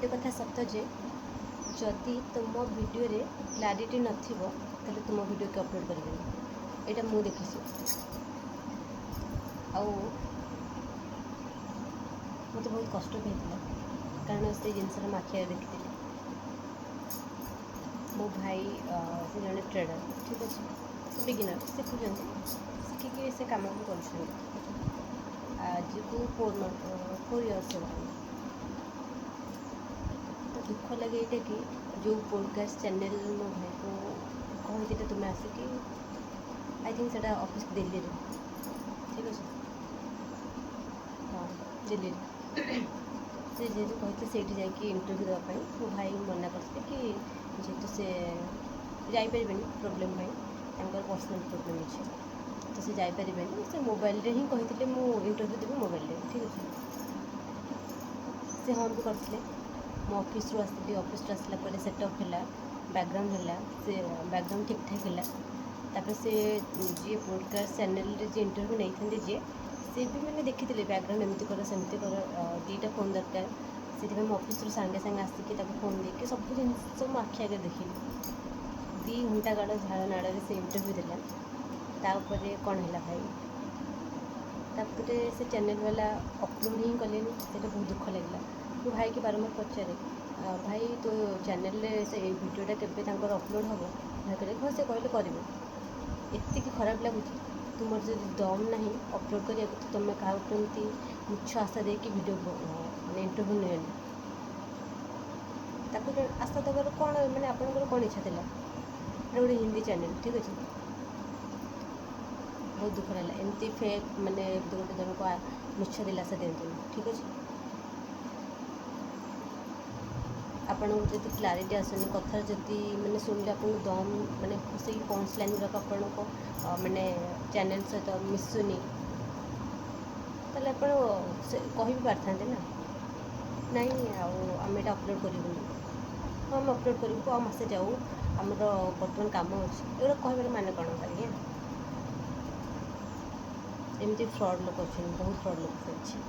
ଗୋଟେ କଥା ସତ ଯେ ଯଦି ତୁମ ଭିଡ଼ିଓରେ କ୍ଲାରିଟି ନଥିବ, ତାହେଲେ ତୁମ ଭିଡ଼ିଓ କିଏ ଅପଲୋଡ଼ କରିବେନି। ଏଇଟା ମୁଁ ଦେଖିଛି ଆଉ ମୋତେ ବହୁତ କଷ୍ଟ ବି ହେଇଥିଲା, କାରଣ ସେଇ ଜିନିଷଟା ମୁଁ ଆଖି ଆଗରେ ଦେଖିଥିଲି। ମୋ ଭାଇ, ସେ ଜଣେ ଟ୍ରେଡ଼ର, ଠିକ୍ ଅଛି? ସେ ବିଗିନର୍, ଶିଖୁଛନ୍ତି, ଶିଖିକି ସେ କାମ ବି କରୁଛନ୍ତି। ଆଜିକୁ 4 ଇୟର୍ସ ହେଇଗଲାଣି। ତ ଦୁଃଖ ଲାଗେ ଏଇଟା କି ଯେଉଁ ପଡ଼କାଷ୍ଟ ଚ୍ୟାନେଲ୍ ମୋ ଭାଇକୁ କହିଥିଲେ ତୁମେ ଆସିକି, I think ସେଇଟା ଅଫିସ୍ ଦିଲ୍ଲୀରେ, ଠିକ୍ ଅଛି? ହଁ, ଦିଲ୍ଲୀରେ। ସେ ଯେହେତୁ କହିଥିଲେ ସେଇଠି ଯାଇକି ଇଣ୍ଟରଭ୍ୟୁ ଦେବା ପାଇଁ, ମୋ ଭାଇ ମନା କରିଥିଲେ କି ଯେହେତୁ ସେ ଯାଇପାରିବେନି ପ୍ରୋବ୍ଲେମ୍ ପାଇଁ, ତାଙ୍କର ପର୍ସନାଲ୍ ପ୍ରୋବ୍ଲେମ୍ ଅଛି, ତ ସେ ଯାଇପାରିବେନି। ସେ ମୋବାଇଲରେ ହିଁ କହିଥିଲେ, ମୁଁ ଇଣ୍ଟରଭ୍ୟୁ ଦେବି ମୋବାଇଲରେ, ଠିକ୍ ଅଛି? ସେ ହଁ ବି କରିଥିଲେ। ମୁଁ ଅଫିସରୁ ଆସିଲି। ଅଫିସରୁ ଆସିଲା ପରେ ସେଟଅପ୍ ହେଲା, ବ୍ୟାକଗ୍ରାଉଣ୍ଡ ହେଲା, ସେ ବ୍ୟାକଗ୍ରାଉଣ୍ଡ ଠିକ୍ଠାକ୍ ହେଲା। ତାପରେ ସେ ଯିଏ ପଡ଼କାଷ୍ଟ ଚ୍ୟାନେଲରେ ଯିଏ ଇଣ୍ଟରଭ୍ୟୁ ନେଇଥାନ୍ତି ଯିଏ, ସେ ବି ମାନେ ଦେଖିଥିଲେ, ବ୍ୟାକଗ୍ରାଉଣ୍ଡ ଏମିତି କର, ସେମିତି କର, ଦୁଇଟା ଫୋନ୍ ଦରକାର। ସେଥିପାଇଁ ମୁଁ ଅଫିସରୁ ସାଙ୍ଗେ ସାଙ୍ଗେ ଆସିକି ତାକୁ ଫୋନ୍ ଦେଇକି ସବୁ ଜିନିଷ ମୁଁ ଆଖି ଆଗରେ ଦେଖିଲି। 2 ଘଣ୍ଟା କାଳ ଝାଳ ନାଳରେ ସେ ଇଣ୍ଟରଭ୍ୟୁ ଦେଲା। ତାପରେ କ'ଣ ହେଲା ଭାଇ? ତାପରେ ସେ ଚ୍ୟାନେଲ୍ ବାଲା ଅପଲୋଡ଼ ହିଁ କଲେନି। ସେଇଟା ବହୁତ ଦୁଃଖ ଲାଗିଲା। ମୁଁ ଭାଇକି ବାରମ୍ବାର ପଚାରେ, ଭାଇ, ତୋ ଚ୍ୟାନେଲରେ ସେ ଏଇ ଭିଡ଼ିଓଟା କେବେ ତାଙ୍କର ଅପଲୋଡ଼ ହେବ? ଭାଇ କହିଲେ, ହଁ, ସେ କହିଲେ କରିବେ। ଏତିକି ଖରାପ ଲାଗୁଛି। ତୁମର ଯଦି ଦମ୍ ନାହିଁ ଅପଲୋଡ଼ କରିବାକୁ, ତ ତୁମେ କାହାକୁ କେମିତି ମିଛ ଆଶା ଦେଇକି ଭିଡ଼ିଓ ମାନେ ଇଣ୍ଟରଭ୍ୟୁ ନିଅନି। ତାକୁ ଆଶା ଦେବାର କ'ଣ, ମାନେ ଆପଣଙ୍କର କ'ଣ ଇଚ୍ଛା ଥିଲା? ଏଇଟା ଗୋଟେ ହିନ୍ଦୀ ଚ୍ୟାନେଲ୍, ଠିକ୍ ଅଛି? ବହୁତ ଦୁଃଖ ଲାଗିଲା। ଏମିତି ଫେକ୍ ମାନେ ଗୋଟେ ଜଣକୁ ମିଛ ଦିଲାସା ଦିଅନ୍ତୁନି, ଠିକ୍ ଅଛି? ଆପଣଙ୍କୁ ଯଦି କ୍ଲାରିଟି ଆସୁନି କଥାରେ, ଯଦି ମାନେ ଶୁଣିଲେ ଆପଣଙ୍କୁ ଦମ୍ ମାନେ ସେଇ ପଞ୍ଚ ଲାଇନ୍ ଗୁଡ଼ାକ ଆପଣଙ୍କ ମାନେ ଚ୍ୟାନେଲ୍ ସହିତ ମିଶୁନି, ତାହେଲେ ଆପଣ ସେ କହି ବି ପାରିଥାନ୍ତେ ନା, ନାଇଁ, ଆଉ ଆମେ ଏଇଟା ଅପଲୋଡ଼ କରିବୁନି, ହଁ, ଆମେ ଅପଲୋଡ଼ କରିବୁ, ଆଉ ମାସେ ଯାଉ, ଆମର ବର୍ତ୍ତମାନ କାମ ଅଛି। ଏଗୁଡ଼ା କହିବାର ମାନେ କ'ଣ ଆଜ୍ଞା? ଏମିତି ଫ୍ରଡ଼୍ ଲୋକ ଅଛନ୍ତି, ବହୁତ ଫ୍ରଡ଼୍ ଲୋକ ଅଛି।